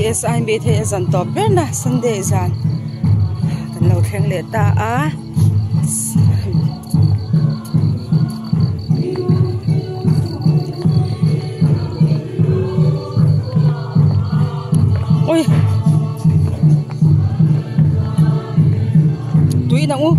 BSI meet hei a zan tawp ber na Sunday zan kan lo thleng leh ta a. Ui tui nang u.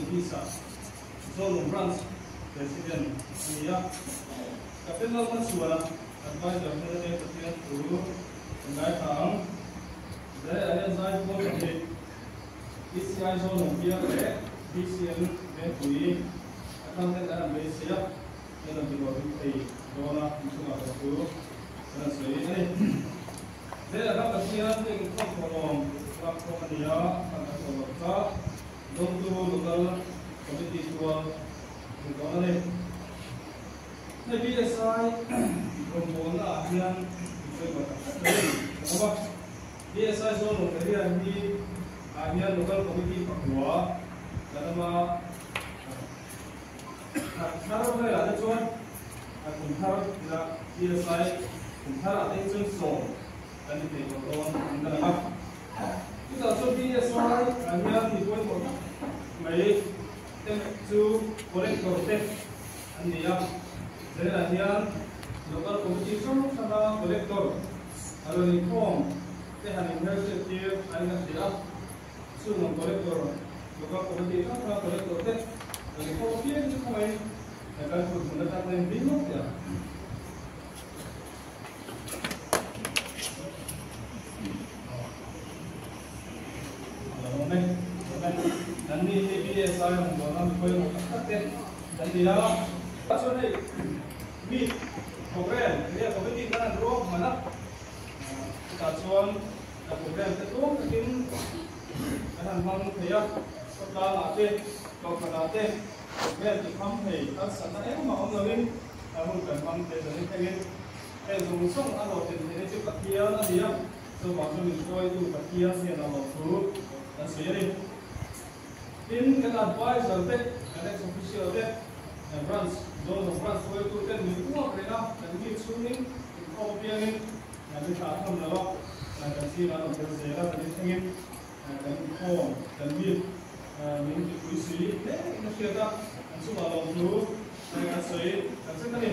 Office-ah Zonung Branch President a ni a. Captain Lalhmachhuana Adviser hnen atangin Pathian thu kan ngaithla ang. Zaiah hian zai pawl pahnih ECI Zonung bial leh BCM Vengpui atang ten an rawn beisei a, an rawn ti hlawhtling thei dawn a, inchungah pawh thu kan rawn sawi a ni. Zaiah khan Pathian te inkhawm thawhlawm lak khawm a ni a, khan kan thawhlawm kha Dawngtu Local Committee chuan hmu dawn a ni. Hei BSI rawngbawlna ah hian insawi tak tak mai a ni ka awm a. BSI Zonal Area hi ah hian Local Committee pakua kan awm a, thar velah te chuan a kum thar ila BSI kum thar ah te hi chuan sawm kan ni thei tawh dawn in ka lang a. Chutah chuan BSI ah hian mi pawimawh tak mai te chu collector te an ni a, zelah hian local committee hrang hranga collector a rawn inkhawm te han inhmelhriat tir a in a hria a, chung ang collector local committee hrang hranga collector te rawn inkhawm apiang chu khawngaih kan thut hmun atang hian hlim ngawt teh ang. An ni hi BSI rawngbawlna mi pawimawh tak tak te an ni a. Chuan hei meet program area committee khan an ruak hman a, chutah chuan program te tluang takin kan han hmang thei a, khawtlangah te, kohhranah te program ti kham thei harsatna engmah awm lovin a hun kan hmang thei zanin thlengin hei zawng zawng a hlawhtlin theihna chu Pathian a ni a, chuvang chu min hruaitu Pathian hian a hlawh thu kan sawi a ni. Tin, kan advisor te, kan ex officio te, kan branch, zone of branch hruaitu ten min uak reng a, kan mi chhungin inkhawm apiangin min thlah tham lo a, kan zingah an awm tel zel a, zanin thlengin kan inkhawm, kan meet min tipui si hle in a hriat a, an chungah lawmthu kan sawi tak zet a ni.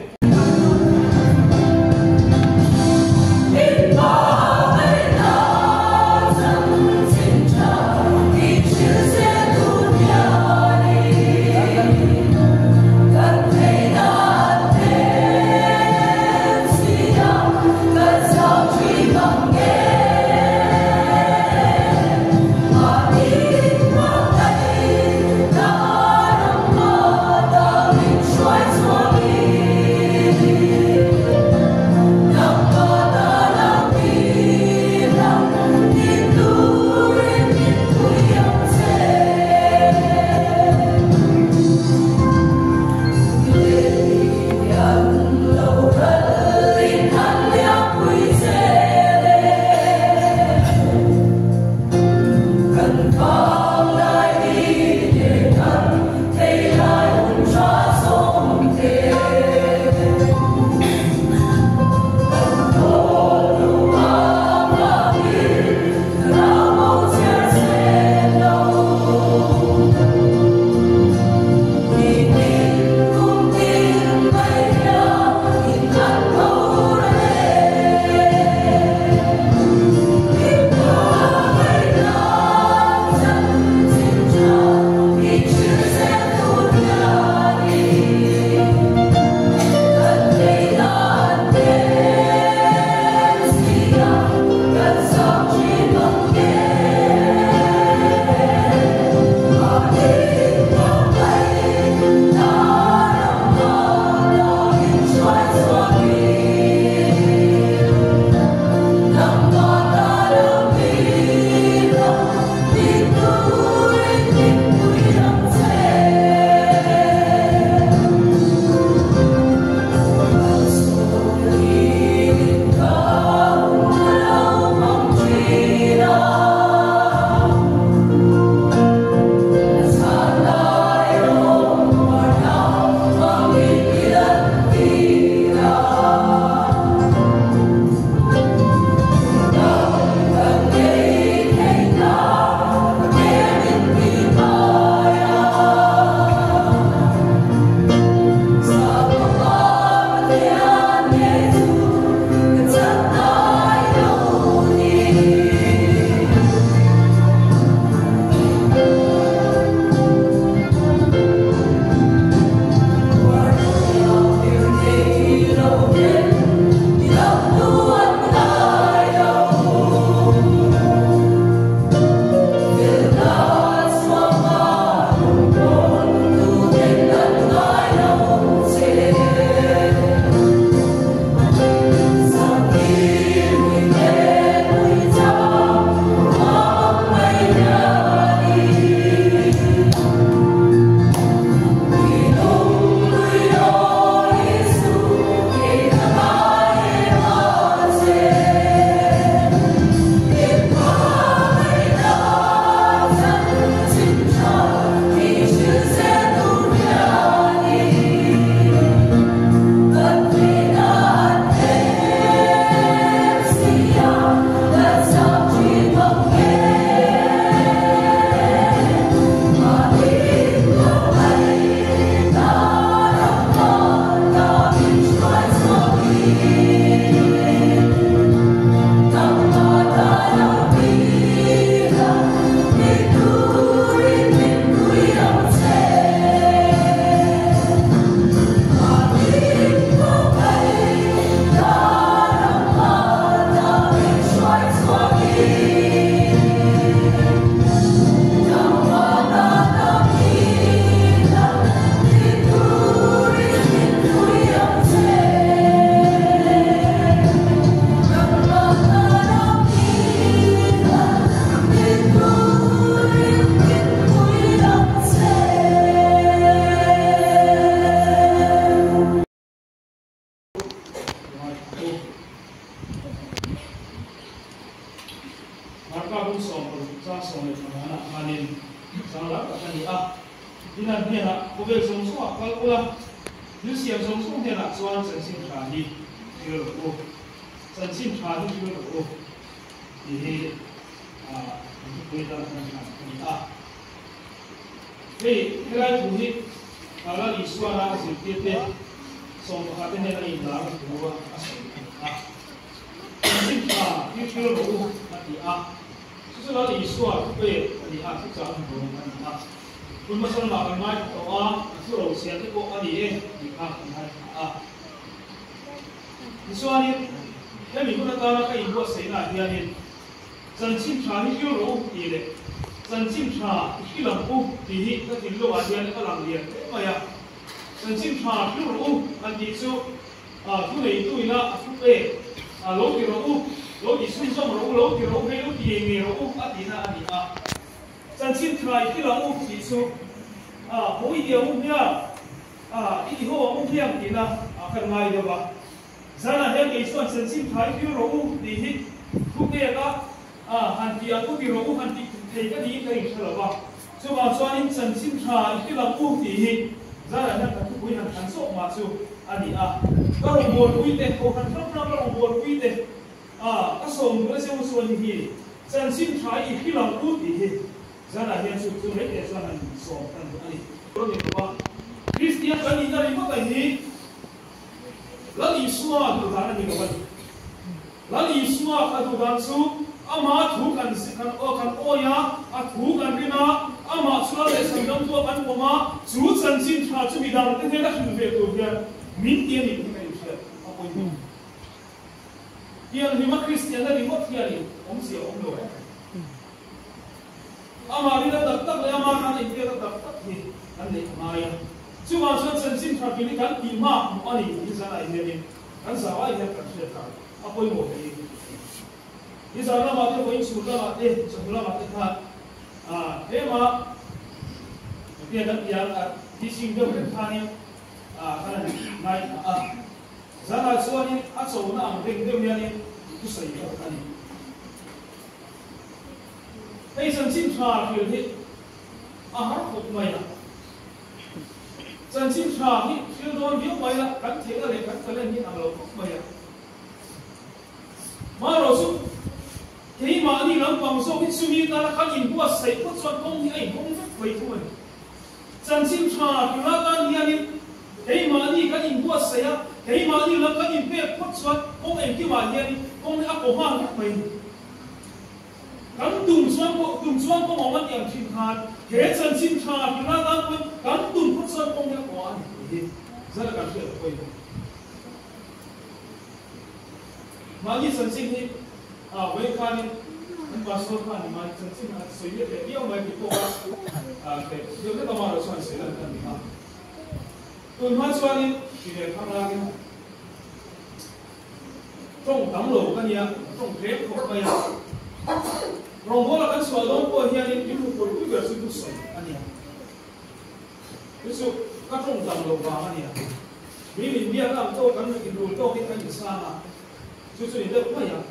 15 na khanin chang lar tak a ni a. Tin an hnenah khawvel zawng zawngah kal ula, thil siam zawng zawng hnenah chuan chanchin tha hi hrilh rawh u, chanchin tha hi hrilh rawh u tih hi an thupui tan a hman a ni a. Hei helai thu hi Lal Isuana zirtirte 11 te hnena inlar thu a sawi a ni a. Chanchin tha hi hrilh rawh u a ti a. Chu chu Lal Isua thu pek a ni a, thuchah a hmu a ni a. Hun hmasa lamah kan ngaithla tawh a, a thu rochhiah te pawh a ni e tih kha kan ngaithla a. Tichuanin, hemi hun atana ka inbuatsaihnaah hianin Chanchin tha hi hrilh rawh u tih leh Chanchin tha i hrilh ang u tih hi ka thinlungah hian a lang lian hle mai a. Chanchin tha hrilh rawh u an tih chu thu neitu ina a thu pek lo ti rawh u, lo ti chhunzawm rawh u, lo ti rawh u, hei lo ti ngei ngei rawh u a tihna a ni a. Chanchin tha i hrilh ang u tih chu hawi ti ang u hmiang, i ti ho ang u hmiang tihna kan ngai deuh a. Zanah hian kei chuan chanchin tha i hrilh rawh u tih hi thu pek a, han ti ang u ti rawh u han tih thei ka niin ka inhre lo va. Chuvang chuanin chanchin tha i hrilh ang u tih hi zanah hian ka thupui han thlan zawk mah chu a ni a. Ka rawngbawlpui te, kohhran hrang hrang ka rawngbawlpui te, ka sawm duh a zeu chuan hi hi chanchin tha i hrilh ang u tih hi zanah hian chu chu mai teh chuan han sawm kan duh a ni. Kristian kan nihna ringawt a hi. Lal Isua duh dan a ni lo a ni. Lal Isua ka duh dan chu ama thu kan kan kan awi a, a thu kan rin a, amah chu Lal leh Chhandamtua kan pawm a, chu chanchin tha chu midang te hnena hrilh ve tur hian min ti a ni tih ka inhriat a pawimawh. Pianhlima Kristianna ringawt hianin awmzia a awm lo em? Amah rina tak tak leh ama tan a inpekna tak tak hi kan neih a ngai a. Chuvang chuan chanchin tha kil hi kan tih hma hmuh a ni tih hi zanah hianin kan zau ai hian kan hriat dan a pawimawh hle in ka hria. Ni zan lamah te vawiin chhun lamah te chawhnu lamah te khan tlema pian an pian a teaching deuh hlek khanin kan han ngaithla a. Zanah chuanin a chona ang reng deuh hianin thusawi bawk a ni. Hei chanchin tha hrilh hi a har khawp mai a. Chanchin tha hi hrilh dawn viau mai la, kan theihna leh kan talent hi ang lo khawp mai a. Marawh chu keimahni lampang zawk hi chumi tana kan inbuatsaih phawt chuan kawng hi a inhawng vek mai thung a ni. Chanchin tha hrilh atan hianin keimahni kan inbuatsaih a, keimahni lam kan inpek phawt chuan kawng engkimah hianin kawng hi a kaw nghal vek mai a ni. Kan tum chuan pawh tum chuan kawng awm a ti ang thin khan he chanchin tha hrilh atan pawhin kan tum phawt chuan kawng hi a kaw a ni tih hi zara kan hriat a pawimawh. Mahni chanchin hi a vawi khanin an pastor khan mahni chanchin a sawi let leh viau mai tih pawh a hreh deuh hlek a mahlo chuan sawi lan a ni a. Tun hma chuanin hri leh thang laiin tawng tam lo ka nia, tawng tlem khawp mai a. Rawngbawla kan chhuah dawn pawh hianin min hmu pawipui ber chu thusawi a nia. Chu chu ka tawng tam loh vang a nia. Mi min biak ang tawk kan inrul tawkin kan insang a, chu chu ni deuh mai a.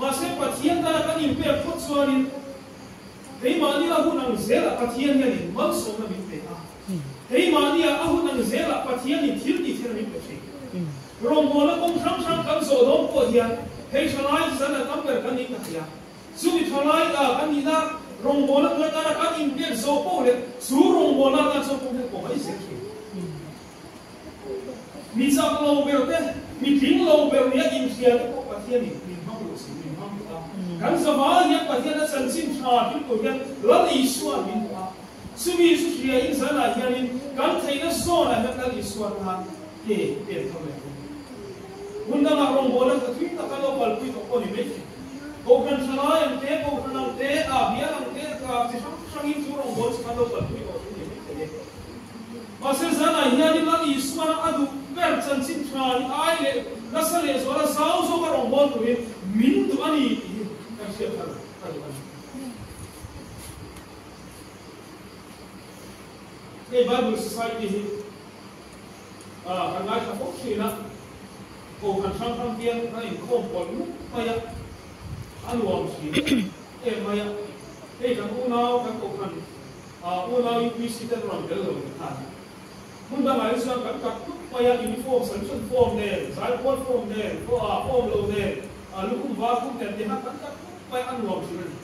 Mahse Pathian tana kan inpek phawt chuanin keimahni a hun ang zelah Pathian hianin malsawmna min pe a. Keimahnia a hun ang zelah Pathianin thil tih thil min pe thin. Rawngbawlna kawng hrang hrang kan zawh dawn pawh hian hei thalai zan a tam ber kan nih ka thei a. Chumi thalai ah kan nihna rawngbawlna tur atana kan inpek zawh poh leh chu rawngbawlna atan chuan kawng hian pawh mai zel thin. Mi chak lo ber te, mi tling lo ber nia inhria te pawh Pathianin min hmang duh si, min hmang duh a. Kan zavai hian Pathian a chanchin tha thil tur hian Lal Isua'n min duh a. Chumi chu hria in zanah hianin kan theihna zawnah hian Lal Isua tan ke pen thar leh thung. Hmun dangah rawngbawlna tha thui taka lo kalpui tawh pawh ni mai thei. Kohhran thalai ang te, kohhran ang te, a bial ang te, chi hrang hrangin chu rawngbawl chi khan lo kalpui tawh thung ni mai thei e. Mahse zanah hianin Lal Isuana a duh ber chanchin tha hi ai leh nasa leh zuala zau zawka rawngbawl turin min duh a ni tih hi kan hriat thar ka duh a ni. Hei Bible Society hi kan ngaithla fo thin a, kohhran hrang hrang hian kan inkhawm pawlh mup mai a, a nuam thin. em mai a, hei kan unau kan kohhran unau UPC ten rawn bel lo ni khan hmun dangah hi chuan kan kat tup mai a, uniform solution form nen, zaipawl form nen, form lo nen, lukhum var khum nen te khan kan kat tup mai a nuam thin a ni.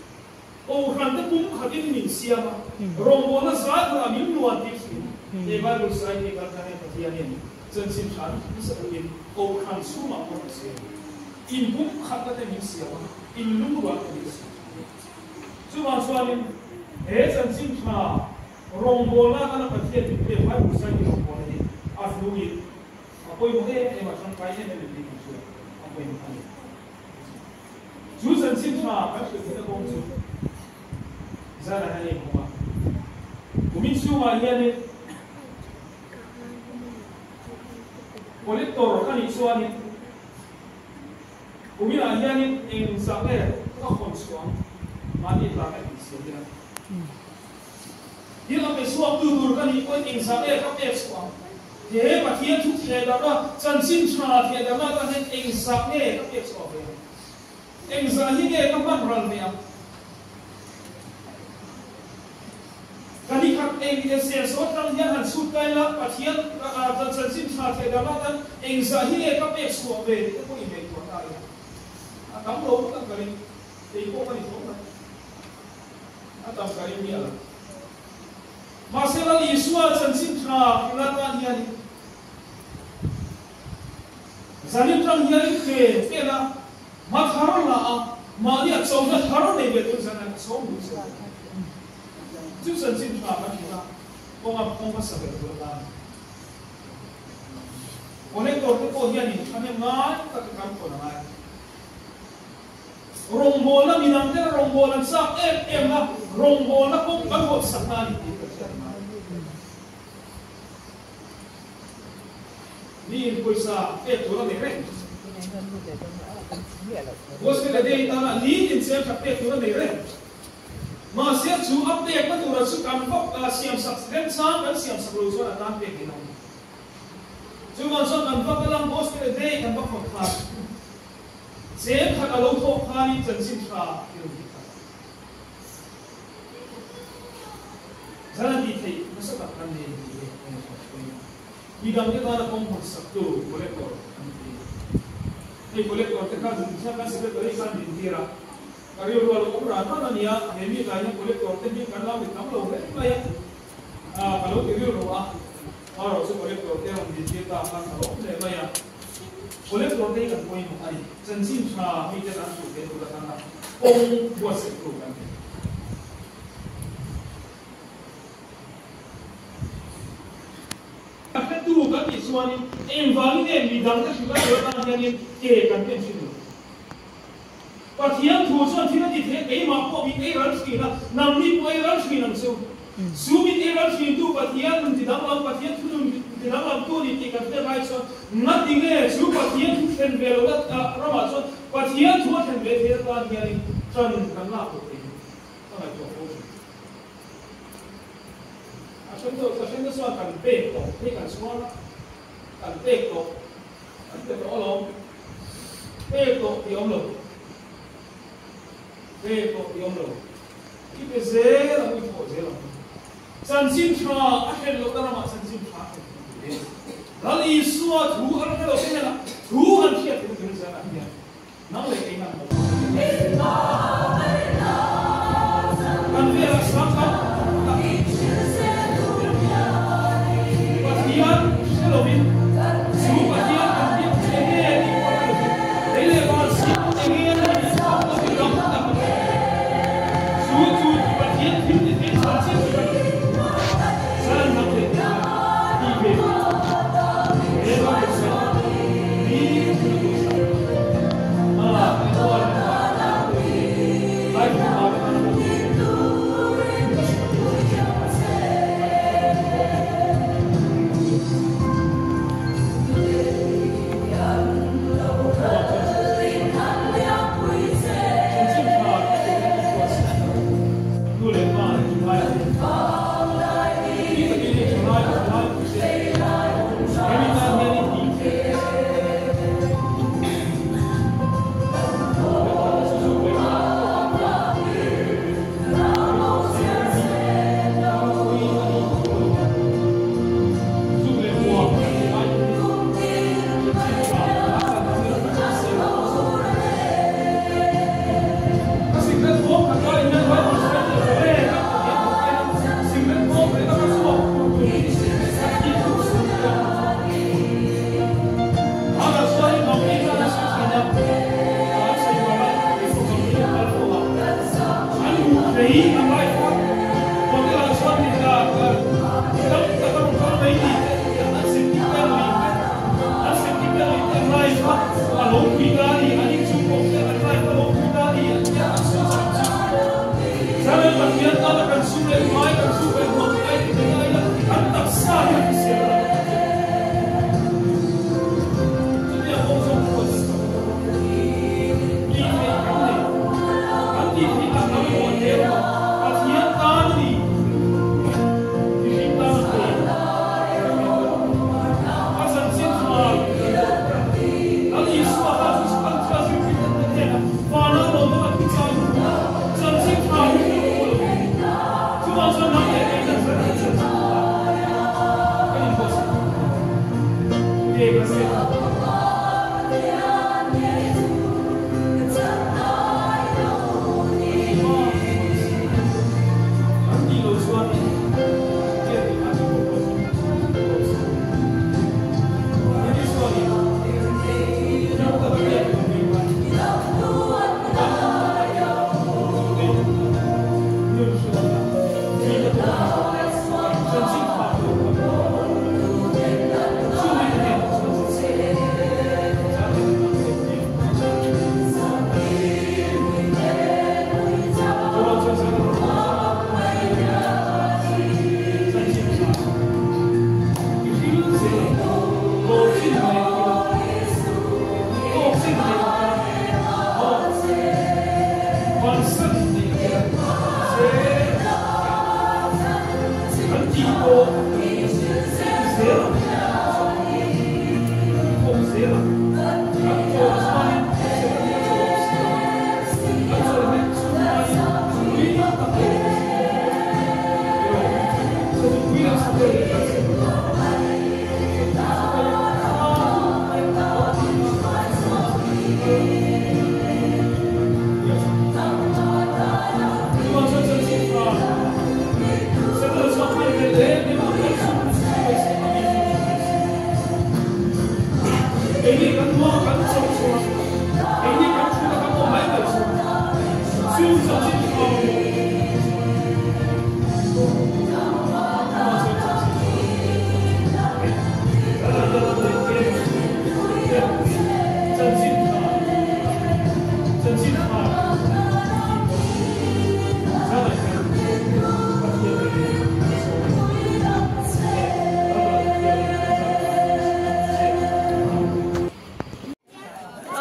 Kohhran te pum khatin min siam a, rawngbawlna zai turah min luan tir thin. He Bible Society kal tlang hian Pathianin chanchin tha nasa takin Kohhran chhungah pawh a siam a. In pum khatna te min siam a, in lungrual te min siam a. Chuvang chuanin he chanchin tha rawngbawlna atana Pathian min pek Bible Society rawngbawlna hi a hluin a pawimawh em em a, tangkai em em in tih kan hria a pawimawh a ni. Chu chanchin tha kan hrilh theihna kawng chu zan ah hian a inhawng a. Kumin chhungah hianin collector ka nih chuanin kuminah hianin eng zah nge ka hawn chhuah ang mahni target tih siam ila. Thil a pe chhuaktu tur ka nih pawhin eng zah nge ka pek chhuah ang? He Pathian thu thehdarhna, chanchin tha thehdarhna atan hian eng zah nge ka pek chhuah ve ang? Eng zah hi nge ka hman ral ve ang? Ka ni khat eng ese saw tang hian han chhut kai la, Pathian chanchin tha thehdarhna atan eng zah hi nge ka pek chhuah ve tih te pawh ingaihtuah ta ila. A tam lo tak ka ring, kei pawh ka ni tho mai. A tam ka ring miah lo. Mahse Lal Isua chanchin tha hrilh atan hianin zanin tang hianin ke pen a, hma thar la a, mahni a chona thar nei ve tur zan an sawm duh che a. Chu chanchin tha kan hrilh a, kawnga kawng hmasa ber tur atan. Connector te pawh hianin thahnem ngai tak kan tawn a ngai. Rawngbawlna midang ten rawngbâwl an châk em em a, rawngbawlna kawng kan hawtsak na a ni tih ka hriat ngai. Miin pawisa pek tur a nei reng. Gospel a day tana nitin cheng khat pek tur a nei reng. Mahse chu a pekna tura chu kan vak siamsak remchang kan siamsak lo chuan a tan pek in a awm. Chuvang chuan kan vak alang Gospel a day kan va khawt khan. Cheng khat a lo thawk khanin chanchin tha thil hi khat zan a tih theih nasa tak kan nei tih hi ka ngaihtuah pui a. Midangte tana kawng hmun saktu collector an ti. Hei collector te kha zun kan secretary khan din tir a, ka rilru a lo awm ran ran a nia, he mi tlai hian collector te hi kan lo ri tam lo hle mai a, ka lo ti rilru a, amaherawhchu chu collector te rawn din tir ta khan ka lo awm hle mai a. Collector te hi kan pawimawh a ni. Chanchin tha mite kan hmuh theih tur atana kawng buatsaih tur kan ni. A hretu kan tih chuanin engvangin nge midangte hrilh a tur atan hianin ke kan pen thin lo. Pathian thu chuan thil a ti thei a, keimah pawh min ei ral thin a, nangni pawh ei ral thin ang chu. Chu min ei ral thintu Pathian nun ti danglam, Pathian thu nun ti danglamtu ni tih kan hriat lai chuan ngati nge chu Pathian thu thlen ve lo ramah chuan Pathian thu a thlen ve thei atan hianin ṭan kan lak loh thei hi ka ngaihtuah fo thin. A then chu a then te chuan kan pek tawh hei kan chhuar a, kan pek tawh kan pe tawh alawm. Pek tawh tih awm lo. Pek tawh tih awm lo. I pe zel ang, i thawh zel ang. Chanchin tha a hlen lohna ramah chanchin tha a hlen thei tur in Lal Isua thu an hre lo te hnenah thu an hriat theihna turin zanah hian nang leh kei nang bawk kan velah sang tam tak Pathian hre lovin chu Pathian kan biak chu enge tih pawh hre lovin lei leh van siam enge tih pawh hre lovin ram tak a ni. Chu chu Pathian thil ti thei chhan chiah chu kan ni. Zan nang leh kei tih ve he ram sak ni thil a duh sak.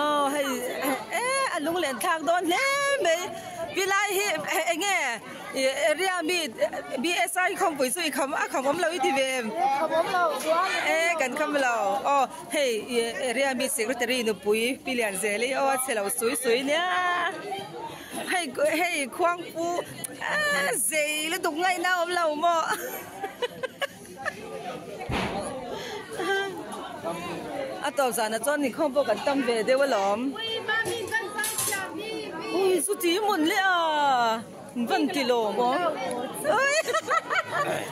Aw hei e a lunglen thlak dawn hle mai pi lai hi eng nge area mi B_S_I khawmpui chu i kham a kham awm lo i ti ve em e kan kham lo aw hei area mi secretary nupui pi Lianzeli aw a chhe lo sui sui nia hei hei khuangpu a zei lutuk ngaihna awm lo maw. A tawp zan ah chuan inkhawm pawh kan tam ve deuh alawm. Ui chuti mawn le a van ti lawm aw.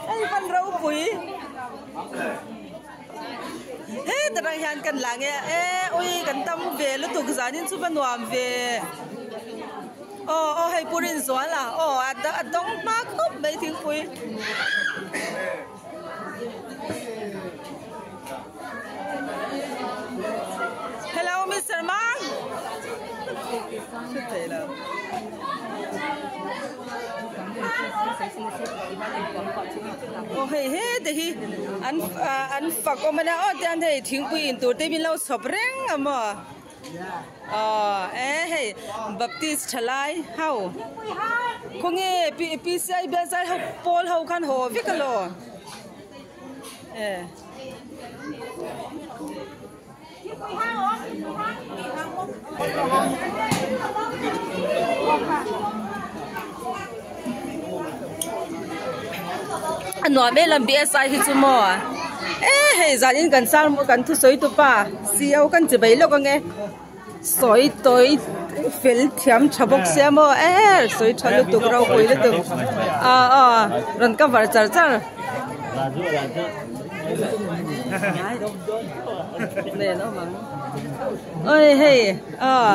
Hei van ropui. Heta tang hian kan la nge e ui kan tam ve lutuk zanin chu va nuam ve. Aw aw hei pu Rinzuala aw a dawng hma khawp mai thingpui. Hello Mister Mang. Aw hei he te hi an an fak awm a nia aw tiang hei thingpui in tur te min lo chhawp reng a maw. Aw e hei baptist thalai ho khawnge P_C_I bialzai ho pawl ho khan haw vek alaw e. A nuam em lam B_S_I hi chu maw e hei zanin kan sang kan thusawi tu pa C_O kan chi bai lawk ange sawi tawi fel thiam tha bawk sia maw e sawi tha lutuk ropui lutuk ah aw rawn cover char char. Oi hei ah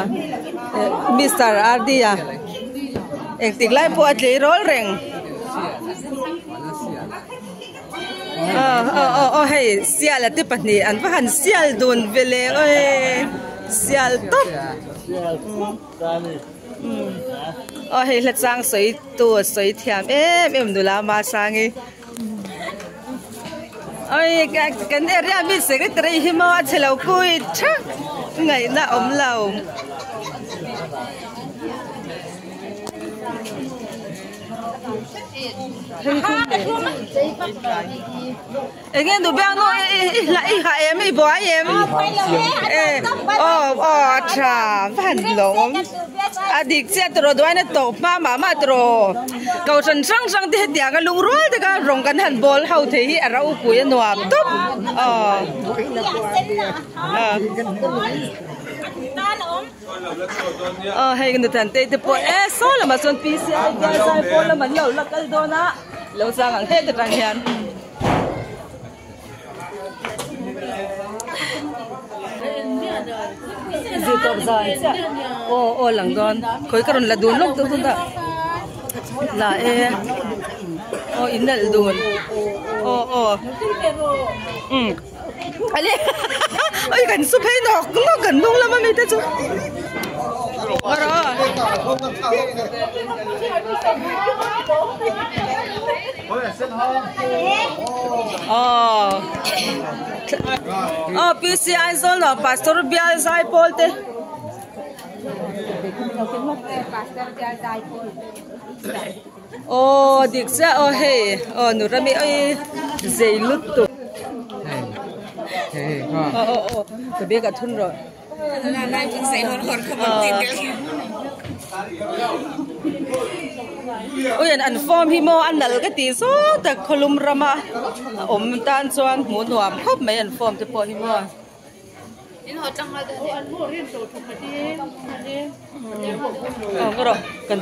Mister R_D a. Engtik lai pawh a tleirawl reng. Aw aw aw aw hei sial a te pahnih an va han sial dun ve leng aw hei sial tawp. Aw hei hla chang sawi tu sawi thiam em em nula Masangi. Oi kan area mi secretary hi maw a chhe lo pui thak ngaihna awm lo. Enge nu biang nu i ha em i buai em aw aw a tha van lawm a dik chiah tawh duain a tawp hma mah mah tawh kohhran hrang hrang te hetiang a lungrual taka rawng kan han bawl ho thei hi a ropui a nuam tawp aw. Aw hei nu tan te te pawh e saw lamah chuan PCI bial zai pawl lam an lo la kal dawn a lo chang ang heta tang hian. Zir tawp zan chiah aw aw lang dawn khawi ka rawn la dun lawk dawn ta la e aw in nalh dun aw aw um ale oi kan su phei nawk nawk kan hnung lam ami te chu Aw aw PC Aizawl no pastor bial zai pawl te aw dik chiah aw hei aw nu rami oi zei lutuk aw aw aw ka bag ah thun rawh. Uian an form hi maw a nal ka tih zawng tak khawlum rama a awm tan chuan hmuh nuam khawp mai an form te pawh hi maw. Aw ka rawh kan.